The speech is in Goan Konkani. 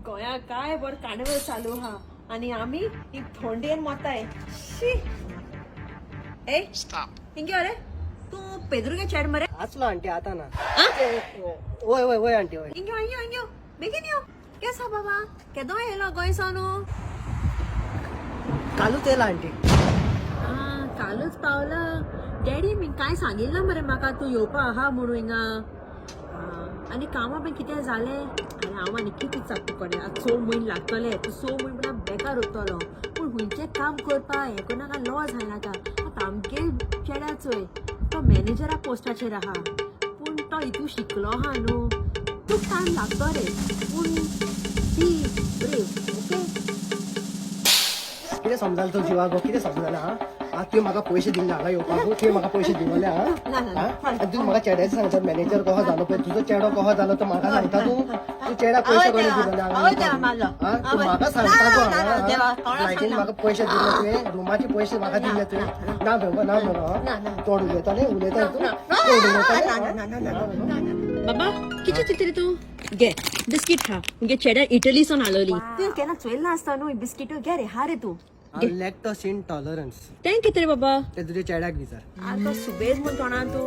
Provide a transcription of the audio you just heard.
गोंया काय बर कार्निवल चालू हा आणि आमी ही थोंडेन मोताय. शी, ए. Stop. हिंगे अरे, तूं पेद्रुगे चेड मरे? आसलो आंटी, आतां ना. वय वय वय आंटी, वय. हिंगे हिंगे हिंगे, बेगीन यो. केस हा बाबा, केदो येयलो गोंय सावन? कालूच येयला आंटी. आ, कालच पावला. डॅडी मी काय सांगिल्ला मरे म्हाका तूं येवपा आहा म्हणून हिंगा. आनी कामां बी कितें जालें? आनी हांव आनी कितें विचारता तुकडे, आतां 6 म्हयने लागतले, तूं 6 म्हयने म्हळ्यार बेकार उरतलो. पूण हुंयचें काम करपा हें करनाका, लॉ जायनाका. आतां आमगे चेड्या चोय, तो मॅनेजरा पोस्टाचेर आहा, पूण तो हितू शिकलो आहा न्हू. तुका टायम लागतो रे, पूण बी ब्रेव, ओके? कितें समजालें तूं जिवा गो? कितें समजालें? हा आं, तुवें म्हाका पयशे दिले हांगा येवपाक? तुवें म्हाका पयशे दिवले? हा ना. आं, आनी तूं म्हाका चेड्याचें सांगता, मॅनेजर कसो जालो पळय तुजो चेडो, कसो जालो तो म्हाका सांगता तूं. तूं चेड्याक पयशे कोणी दिलेले हांगा येवपाक? आं, तूं म्हाका सांगता गो हांगा? फ्लायटीन म्हाका पयशे दिले तुवें, रुमाचे पयशे म्हाका दिले तुवें. ना मगो, ना मगो, तोंड उलयतालें, उलयता तूं, तोंड उलयतालें. बाबा, कितें चिंतता रे तूं? घे, बिस्कीट खा. मुगे चेड्यान इटलीसून हाडलोली. तुवें केन्ना चोयला नासता न्हू बिस्किटो. घे रे, हा रे तूं. Lactose intolerance. तें कितें रे बाबा? ते तुज्या चेड्याक विचार. आर तो सुबेज म्हूण तोंडान तूं.